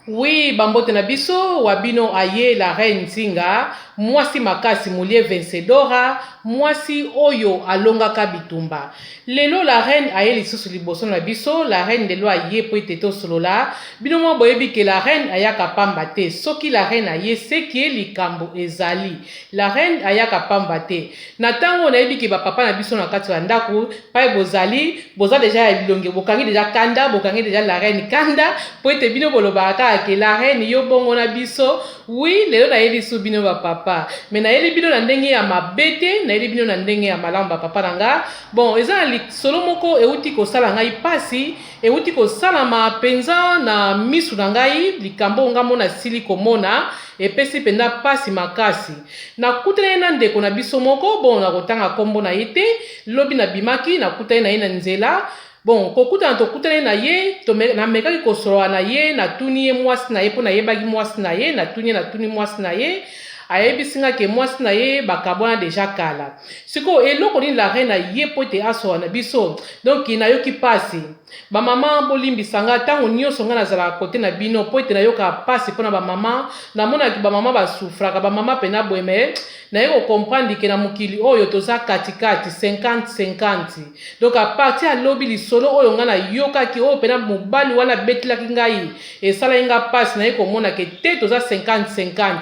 Oui, bambote na biso wa bino aye la reine Nzinga, mwasi makasi molie vencedora, mwasi oyo alongaka bitumba. Lelo la reine aye lisusu liboso na biso, la reine lelo aye po ete tosolola. Bino mwa boyebi ke la reine ayaka pamba te. Soki la reine aye seke likambo ezali. La reine ayaka pamba te. Na tango oyo nayebi ke ba papa na biso na kati ya ndaku paye bozali boza dejà ya bilongi bokangi dejà kanda bokangi dejà la reine kanda po ete bino bolobaka kaka ke la reine yo bongo na biso oui lelo nayeli su bino ba papa mais nayeli bino na ndenge ya mabe te nayeli bino na ndenge ya malamu ba papa na nga bon eza na lisolo moko ewuti kosala ngai pasi ewuti kosalama penza na misu na ngai likambo oyo nga moko nasili komona epesi penza pasi makasi Nakutanaki na ndeko na biso moko, bon nakotanga kombo na ye te, lobi nabimaki nakutani na ye na nzela, bon kokutana tokutanaki na ye, namekaki kosolola na ye, natuni ye mwasi na ye po nayebaki mwasi na ye, natuni ye natuni mwasi na ye, ayebisi nga ke mwasi na ye bakabwana dejà kala. Sikoyo eloko nini la reine aye po ete asolola na biso? Donc nayoki pasi. Ba maman bolimbisa nga tango nioso nga nazalaka cote na bino po ete nayokaka pasi pona ba maman namonaki ba maman ba souffraka ba maman pena boye mais naye ko comprendre ke na mokili oyo toza kati kati 50 50 donc a partir ya lobi lisolo oyo nga nayokaki oyo pena mobali wana abetelaki ngai esalaki nga pasi naye komona ke te toza 50 50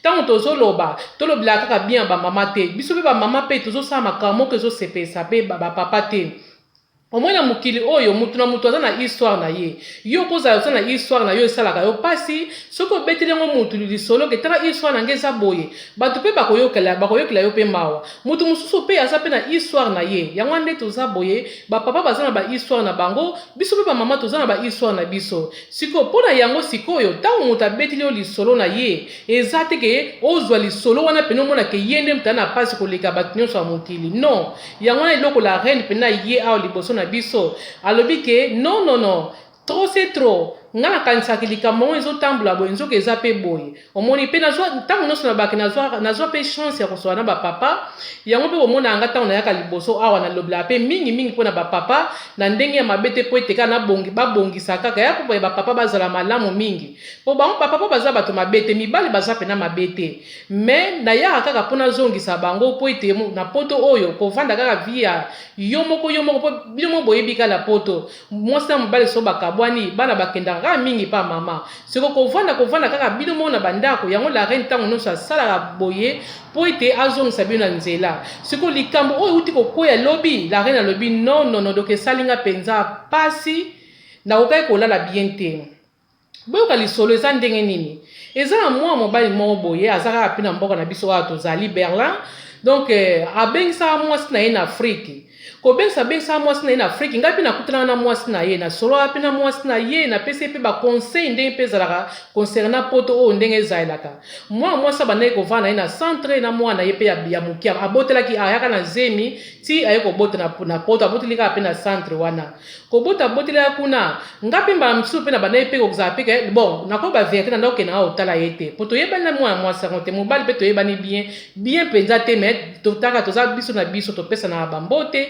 tango tozoloba tolobelaka kaka bien ya ba maman te biso pe ba maman pe tozosala makambo moko ezosepelisa pe ba papa te. Omoni na mokili oyo mutu na mutu aza na histoire na ye. Yo okozala oza na histoire na yo esalaka yo pasi, soki obeteli yango mutu lisolo ke tala histoire na nga eza boye, batu pe bakoyokela bakoyokela yo pe mawa. Mutu mususu pe aza pe na histoire na ye. Yango wana nde toza boye, ba papa baza na ba histoire na bango, biso pe ba mama toza na ba histoire na biso. Sikoyo pona yango sikoyo tangu mutu abeteli yo lisolo na ye, eza te ke ozua lisolo wana pena omona ke ye nde mutu aza na pasi koleka batu nionso ya mokili. Non! Yango wana eloko la reine pena aye awa liboso na biso alobi ke non non non trop c'est trop nga nakanisaka likambo yango ezo tambola boye nzoka eza pe boye omoni pe nazua tango nionso nalobaka ke nazua nazua pe chance ya kosolola na ba papa yango pe bomonaka nga tango nayaka liboso awa nalobelaka pe mingi mingi pona ba papa na ndenge ya mabe te po ete kaka nabongi babongisa kaka ya po ba papa bazala malamu mingi po bango ba papa baza bato mabe te mibali baza pena mabe te Mais nayaka kaka po nazongisa bango po ete na poto oyo kovanda kaka vie ya yo moko yo moko po bino moko boyebi kaka na poto mwasi na mobali soki bakabwani bana bakendaka kaka mingi epa mama sikoyo kovanda kovanda kaka bino moko na ba ndako yango la reine tango nionso asalaka boye po ete azongisa bino na nzela sikoyo likambo oyo ewuti kokweya lobi la reine alobi non non non donc esali nga penza pasi nakokaki kolala bien te. Boyoka lisolo eza ndenge nini? Eza na mwana mobali moko boye aza kaka pe na mboka na biso awa tozali Berlin donc abengisaka mwasi na ye na Afrique kobengisa abengisaka mwasi na ye na Afrique ngai pe nakutanaka na mwasi na ye nasololaka pe na mwasi na ye napesi ye pe ba conseil ndenge pe ezalaka concernant poto oyo ndenge ezalelaka mwana mwasi abandaki kovanda na ye na centre na mwana na ye pe ya moke abotelaki ayaka na zemi ti aye kobota na poto aboteli kaka pe na centre wana Kobota abotelaka kuna nga pe mbala mosusu pe na bandaki pe kozala pe ke bon nakoloba verite na ndaki kokende nanga kotala ye te po toyebani na mwana mwasi yango te mobali pe toyebani bien bien penza te mais totaka toza biso na biso topesanaka ba mbote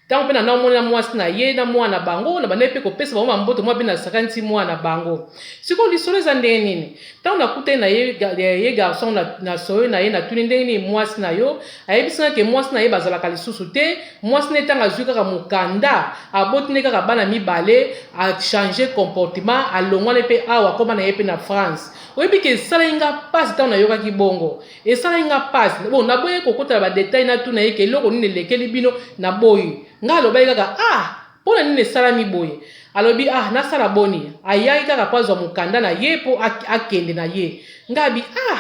tango pe na ndaki komona mwasi na ye na mwana na bango na bandaki pe kopesa bango ba mbote mwa pe nasakanisi mwana na bango sikoyo lisolo eza ndenge nini Tango nakutani na ye, ye garçon nasololi na ye, natuni ndenge nini muasi na yo, ayebisi nga ke muasi na ye bazalaka lisusu te, muasi na ye tango azui kaka mukanda, aboti nde kaka bana mibale, a changer comportement, alongua na ye pe awa akoma na ye pe na France. Oyebi ke esalaki nga pasi tango nayokaki bongo, esalaki nga pasi, bon naboyaki kokota na ba details natuna ye ke eloko nini elekeli bino, naboyi. Nga alobaki kaka ah! Mpo na nini esalami boye? Alobi, Ah, nasala boni? Ayaki kaka mpo azwa mokanda na ye mpo akende na ye. Ngai abi, Ah,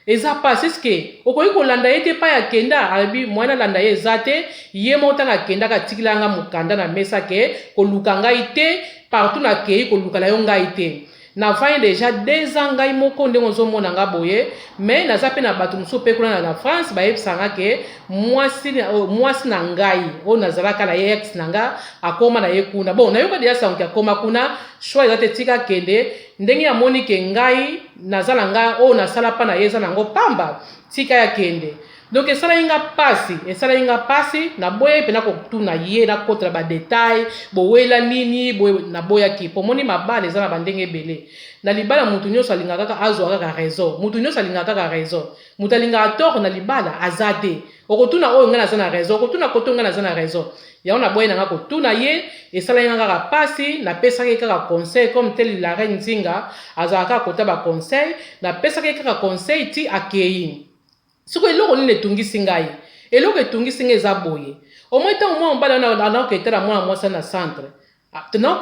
eza pasi. Est-ce que okoki kolanda ye te epai akenda? Alobi, Moyen nalanda ye eza te. Ye moko ntango akendaka atikelaka ngai mokanda na mesa ke koluka ngai te, partout nakei koluka na yo ngai te. Navandi dejà 2 ans ngai moko ndenge ozo mona nga boye mais naza pe na batu mosusu pe kuna na France bayebisaka nga ke mwasi mwasi na ngai oyo nazalaka na ye ex na nga akoma na ye kuna bon nayoka dejà sango ke akoma kuna choix eza te tika akende ndenge amoni ke ngai naza na nga oyo nasala pa na ye eza nango pamba tika ye akende. Donc esalaki nga pasi, esalaki nga pasi, naboyaki pena kotuna ye, nakota na ba details, bowela nini, boye, naboyaki. Po omoni mabala eza na ba ndenge ebele. Na libala mutu nionso alingaka kaka azua kaka raison, mutu nionso alingaka kaka raison. Mutu alingaka tort na libala aza te. Okotuna oyo nga naza na raison, okotuna kote oyo nga naza na raison. Yango naboyaki na nga kotuna ye, esalaki nga kaka pasi, napesaki ye kaka conseil comme tel la reine Nzinga azalaka kaka kota ba conseils, napesaki ye kaka conseil ti akeyi. Sikoyo eloko nini etungisi ngai? Eloko etungisi ngai eza boye, omoni tango mwana mobali wana anakoki etala mwana mwasi wana na centre,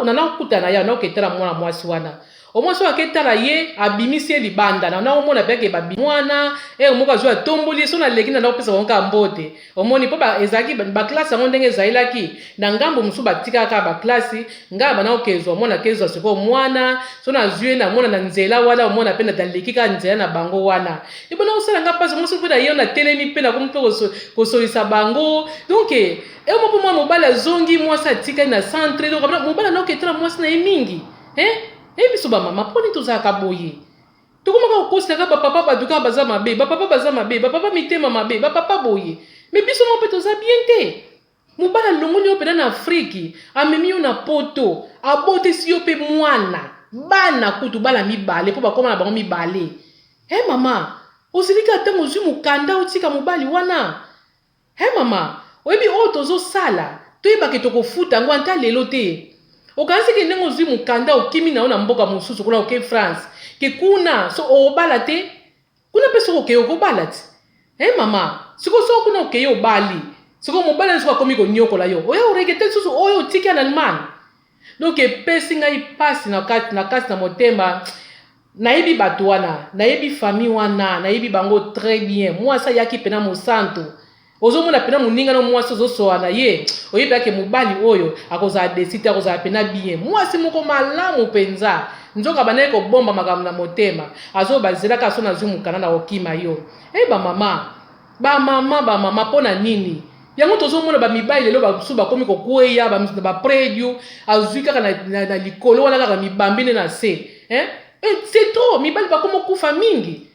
nanakokuta na ye anakoki etala mwana mwasi wana, omoni soki aketala ye abimisi ye libanda, nakomona mpe ake babi mwana ere moko azwi atomboli ye, soki naleki na nakopesa bango kaka mbote, omoni mpo ezalaki baklase yango ndenge ezalelaki na ngambo mosusu batikaka kaka baklase, ngai bana okezwa mwana akezwa sikoyo mwana so nazwi ye namona na nzela wana, omona mpe naleki kaka nzela na bango wana, ebona kosala nga mpasi mosusu mpe na ye natelemi mpe nakomi mpe kosolisa bango. Donc emo mpo mwana mobali azongi, mwasi atikali na centre, donc mobali anaoketala mwasi na ye mingi. E biso bamama, mpo nini tozalaka boye? Tokomaka kokoselaka bapapa, bato kaka baza mabe, bapapa baza mabe, bapapa mitema mabe, bapapa boye, mais biso moko mpe toza bien te. Mobali alongoli yo mpena na Afriki, amemi yo na Poto, abotisi yo mpe mwana, bana kutu bana mibale, mpo bakóma na bango mibale. E mama, ozali kaka ntango ozwi mokanda otika mobali wana. E mama, oyebi oyo tozosala, toyebake tokofuta yango ata lelo te. Okanisi ke ndenge ozwi mokanda, okimi na yo na mboka mosusu kuna, oke France, ke kuna so obala te? Kuna mpe soki okei okobala ti. E mama, sikoyo soki kuna okei obali, sikoyo mobali soki akomi konyokola yo, oya oregretter lisusu oyo otiki na Allemagne. Donc epesi ngai mpasi na kati na kati na motema. Nayebi bato wana, nayebi famille wana, nayebi bango très bien. Mwasi ayaki mpena mosantu, ozomona mpena moninga no mwasi ozosola na ye, oyebi ake mobali oyo akozala déçu te, akozala mpena bien, mwasi moko malamu mpenza. Nzoka bandaki kobomba makambo na motema, azobazelaka so nazwi mokanda na kokima yo. E bamama, bamama, bamama, mpo na nini yango tozomona bamibali lelo basusu bakomi kokweya na baprédio, azwi kaka na likolo wana, kaka mibambi nde na se, hein? C'est trop, mibali bakomi okufa mingi.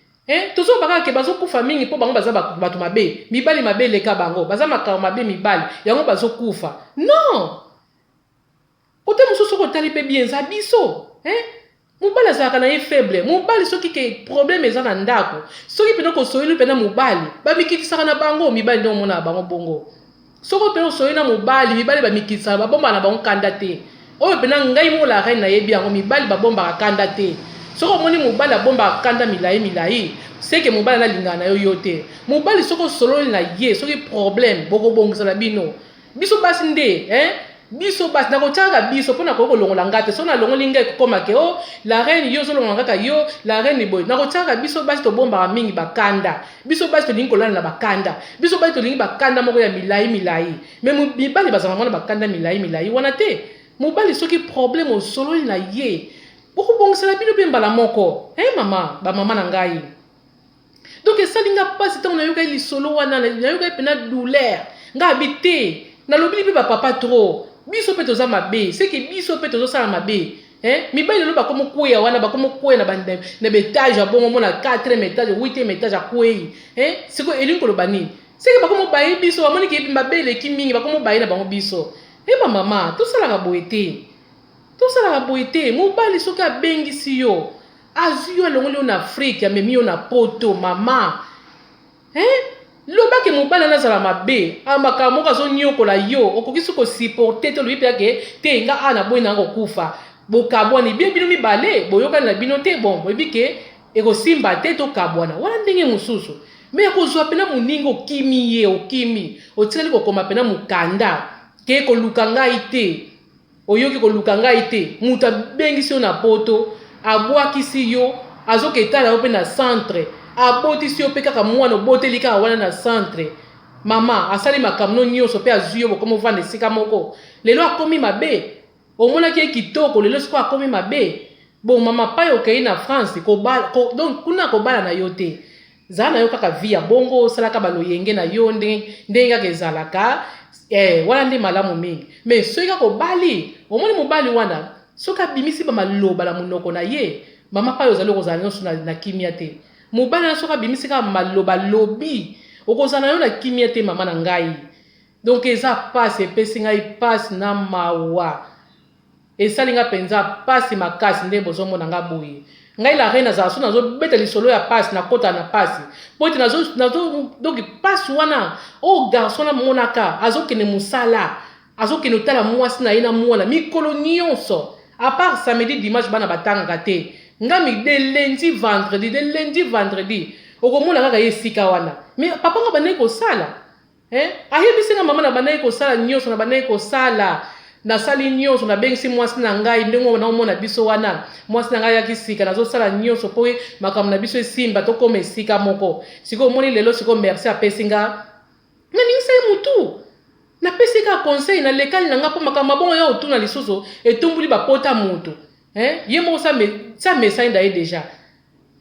Tozoba kaka ke bazokufa mingi mpo bango baza bato mabe, mibali mabe eleka bango, baza makambo mabe, mibali yango bazokufa. Non, kote mosusu soki otali mpe bien, eza biso, hein? Mobali azalaka na ye faible. Mobali soki ke problème eza na ndako, soki mpena kosoyeli mpena mobali, bamikitisaka na bango. Mibali nde omonaka bango bongo, soki mpena osoyeli na mobali, mibali bamikitisaka, babombaka na bango kanda te. Oyo mpena ngai moko la reine nayebi yango, mibali babombaka kanda te. Soki omoni mobali abombaka kanda milai milai, seke mobali analingaka na yo yo te. Mobali soki osololi na ye, soki problème, bokobongisa na bino. Biso basi nde, hein? Biso basi, nakotia kaka biso mpo nakoki kolongola nga te. Soki nalongoli ngai, ekokoma ke o la reine, yo ozolongola kaka yo la reine boye. Nakotia kaka biso basi, tobombaka mingi bakanda. Biso basi tolingi kolala na bakanda, biso basi tolingi bakanda moko ya milai milai, mais mibali bazalaka mwana bakanda milai milai wana te. Mobali soki problème, osololi na ye, bokobongisela bino mpe mbala moko. E mama, bamama na ngai, donc esali nga mpasi ntango nayokaki lisolo wana, nayokaki mpena douleur. Ngai abi te, nalobili mpe bapapa trop, biso mpe toza mabe, seke biso mpe tozosala mabe. Mibali lelo bakomi okweya wana, bakomi okweya na baétage ya bongo, mona 4e étage, 8e étage, akwei. Sikoyo elingi koloba nini? Seke bakomi obaye biso, bamoni ke mabe eleki mingi, bakomi obaye na bango biso. E bamama, tosalaka boye te, tosalaka boye te. Mobali soki abengisi yo, azwi yo, alongoli yo na Afrike, amemi yo na Poto, mama, hein? Lobaki mobali wana azala mabe, makambo moko azoniokola yo, okoki soki kosupporter te, olobi mpe ake te, nga awa naboyi nanga kokufa, bokabwani bien bino mibale, boyokani na bino te, bon, boyebi ke ekosimba te, tokabwana wana ndenge mosusu. Mais ya kozwa mpena moninga, okimi ye, okimi, otikali kokoma mpena mokanda ke koluka ngai te, oyoki, koluka ngai te. Moto abengisi yo na Poto, abwakisi yo, azoka etala yo mpe na centre, abotisi yo mpe kaka mwana, oboteli kaka wana na centre. Mama asali makambo no nyonso mpe azwi yo, bokomi ovanda esika moko. Lelo akomi mabe. Omonaki ye kitoko, lelo sikoyo akomi mabe. Bon, mama, pai okei na France kobala, donc kuna kobala na yo te, zala na yo kaka vie ya bongo, osalaka baloyenge na yo ndenge ndenge kaka ezalaka, wana nde malamu mingi. Mais soki kaka obali, omoni mobali wana soki abimisi bamaloba na monoko na ye, mama, pai ozali, okozala nyonso na kimia te. Mobali wana soki abimisi kaka maloba, lobi. Okozala na yo na kimia te mama na ngai. Donc eza pasi epesi ngai pasi na mawa. Esali nga penza pasi makasi ndenge bozo mona nga boye. Ngai la reine nazala soki nazo beta lisolo ya pasi na kota na pasi. Po ete nazo nazo donc pasi wana oyo garçon na monaka azo kende musala azo kende otala muasi na ye na muana mikolo nionso à part samedi dimanche bana batangaka te. Nga mi de lundi vendredi de lundi vendredi okomona kaka ye esika wana. Mais papa ngo abandaki kosala. Eh ayebisi nga mama nabandaki kosala nioso nabandaki kosala nasali nioso nabengisi mwasi na ngai ndenge naomona biso wana mwasi na ngai ayaki sika nazosala nioso po makambo na biso esimba tokoma esika moko sikoyo omoni lelo sikoyo merci apesi nga naningisa ye mutu napesi kaka conseil nalekani na nga po makambo mabongo ya otuna lisusu etumbuli bapota mutu eh ye moko sa mesani daye deja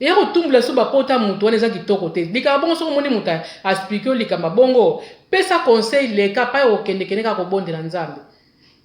Eya kotumbola lisusu ba pota mutu wana eza kitoko te likambo bongo soki omoni mutu a explique yo likambo bongo pesa conseil leka pa okende kende kaka kobondela nzambe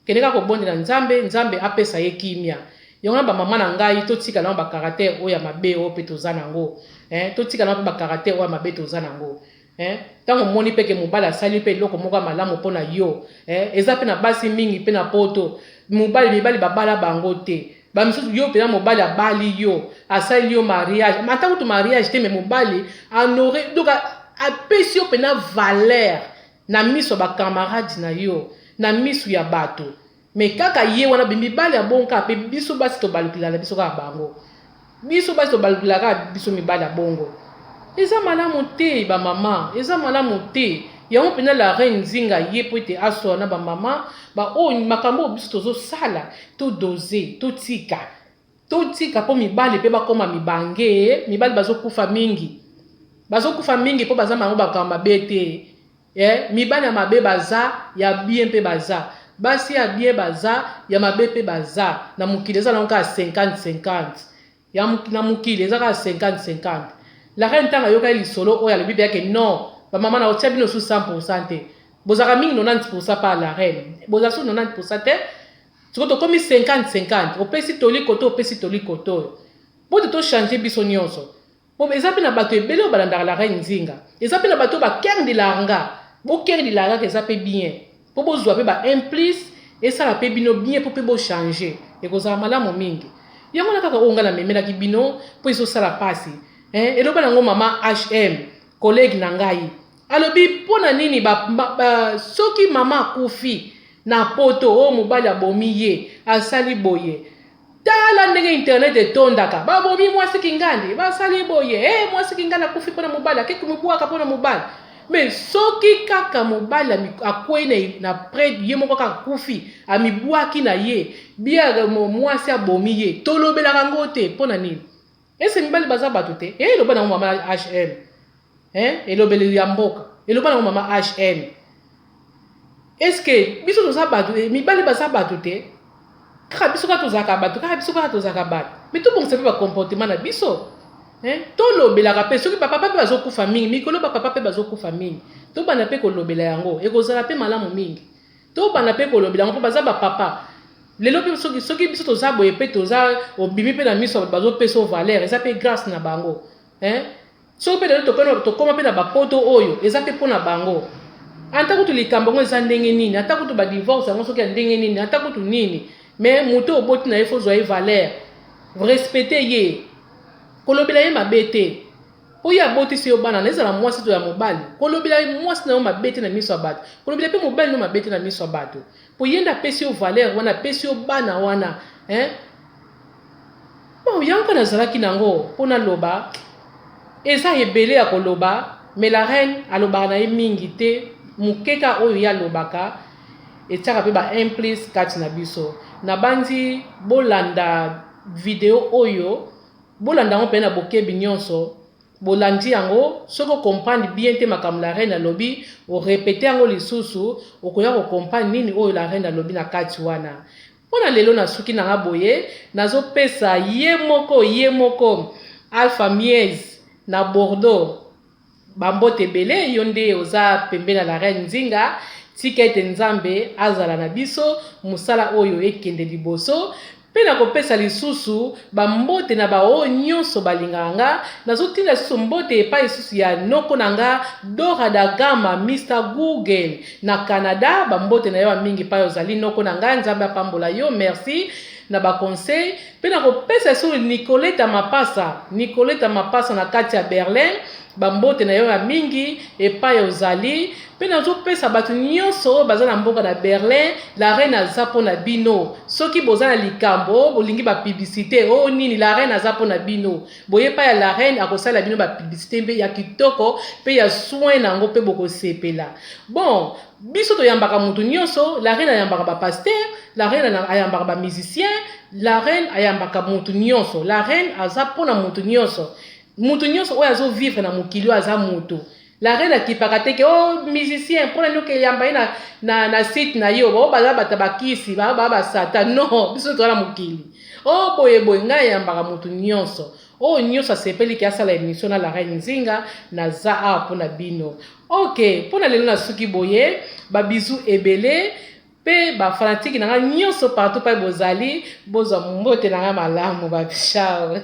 kende kaka kobondela nzambe nzambe apesa ye kimia yango na ba mama na ngai totika nango ba caractère oyo ya mabe oyo pe toza nango eh totika nango pe ba caractère oyo ya mabe toza nango eh tango omoni pe ke mobali asali pe eloko moko ya malamu pona yo eh eza pe na basi mingi pe na poto mobali mibali babala bango te Ba misusu yo pena mobali abali yo asaleli yo mariage ata kutu mariage te mais mobali honore donc apesi yo pena valeur na miso ya ba camarades na yo na miso ya bato mais kaka ye wana mibali ya bongo kaka pe biso basi tobalukela na biso kaka bango biso basi tobalukela kaka biso mibali ya bongo eza malamu te ba mama eza malamu te yango pena la reine nzinga ye po ete aswa na ba mama ba oyo makambo oyo biso tozosala To doser, to tika. To tika po mibali pe bakoma mibange, mibali bazo kufa mingi. Bazo kufa mingi po baza bango makambo mabe te. Eh, mibali ya mabe baza, ya bien pe baza. Basi ya bien baza, ya mabe pe baza. Na mokili eza nango kaka 50 50. Ya na mokili eza kaka 50 50. La reine tango ayokaki lisolo oyo alobi penza ke non, ba mama nako tia bino lisusu 100% te. Bozalaka mingi 90% par la reine. Bozala lisusu 90% te. Sikoyo tokomi 50 50. Opesi toli kote opesi toli kote oyo. Po te to changer biso nionso. Po eza pe na batu ebele oyo balandaka la reine Nzinga. Eza pe na batu oyo ba kerndilaka nga. Bo kerndilaka kaka eza pe bien. Po bozua pe ba un plus esala pe bino bien po pe bo changer. Ekozala malamu mingi. Yango wana kaka oyo nga na memelaki bino po ezo sala pasi. Eh eloba nango mama HM collegue na ngai. Alobi pona nini ba, ba soki mama akufi na poto oyo mobali abomi ye asali boye tala ndenge internet etondaka babomi mwasi kingandi basali boye hey, eh, mwasi kingandi akufi pona mobali ake komibwaka pona mobali mais soki kaka mobali akwei na, na près ye moko kaka akufi amibwaki na ye bia mwasi abomi ye tolobelaka yango te pona nini ese mibali baza bato te e eloba nango mama hm eh elobeli ya mboka eloba nango mama hm est ce que biso toza bato eh, mibali baza bato te kaka biso kaka tozalaka bato kaka biso kaka tozalaka bato mais tobongisa mpe bacomportement na biso eh, tolobelaka mpe soki bapapa mpe bazokufa mingi mikolo bapapa mpe bazokufa mingi tobanda mpe kolobela yango ekozala mpe malamu mingi Tobanda pe kolobela yango po baza ba papa lelo pe soki soki biso toza boye pe toza obimi pe na miso ya bato bazo pesa yo valeur eza pe grace na bango hein soki pe lelo tokoma tokoma pe na ba poto oyo eza pe pona bango ata kutu likambo yango eza ndenge nini ata kutu ba divorce yango soki ya ndenge nini ata kutu nini mais moto oboti na ye faut ozwa ye valeur respecter ye kolobela ye mabe te Po ye abotisi yo bana na ezala mwasi to ya mobali, kolobela mwasi na yo mabe te na miso ya bato, kolobela pe mobali no mabe te na miso ya bato. Po ye nde apesi yo valeur wana, apesi yo bana wana hein. Bon yango kaka nazalaki nango po naloba, eza ebele ya koloba mais la reine alobaka na ye mingi te, muke kaka oyo ye alobaka etiaka pe ba implice kati na biso. Nabanzi bolanda video oyo. Bolanda yango penza na bokebi nionso, bolandi yango soki o comprendre bien te makambo la reine alobi o repeter yango lisusu okoya ko comprendre nini oyo la reine alobi na kati wana. Pona lelo na suki na nga boye nazo pesa ye moko ye moko Alpha Miez na Bordeaux Ba mbote ebele yo nde oza pembeni ya la reine Nzinga tika ete Nzambe azala na biso musala oyo ekende liboso. Mpe nakopesa lisusu bambote na baoyo nyonso balingaka nga. Nazotinda lisusu mbote epai lisusu ya noko na nga Dora da Gama, Mister Google na Canada. Bambote na yo ya mingi epai ozali noko na nga, Nzambe apambola yo, merci na ba conseil. Mpe nakopesa lisusu Nicoleta Mapasa, Nicoleta Mapasa na kati ya Berlin, bambote na yo ya mingi epai ozali. Mpe nazopesa bato nyonso oyo baza na mboka na Berlin, la reine aza mpo na bino. Soki boza na likambo, bolingi ba publicité oyo nini, la reine aza mpo na bino. Boye epai ya la reine, akosala bino ba publicité mpe ya kitoko mpe ya soin na yango, mpe bokosepela. Bon, biso toyambaka motu nyonso. La reine ayambaka ba pasteur, la reine ayambaka ba musicien, la reine ayambaka motu nyonso. La reine aza mpona motu nyonso. Motu nyonso oyo azovivre na mokili oyo aza motu. La reine akipaka te ke o oh, musicien mpona nini okeyamba ye na site na yo, bao baza bato bakisi baa basata. Non, biso toza na mokili o oh, boye boye. Ngai ayambaka motu nyonso oyo nyonso asepeliki asala émission na la reine Nzinga. Naza awa mpona bino. Ok, mpona lelo nasuki boye. Ba bisous ebele mpe ba fanatiques na ngai nyonso partout pai bozali, bozwa mbote na ngai malamu. Ba ciao.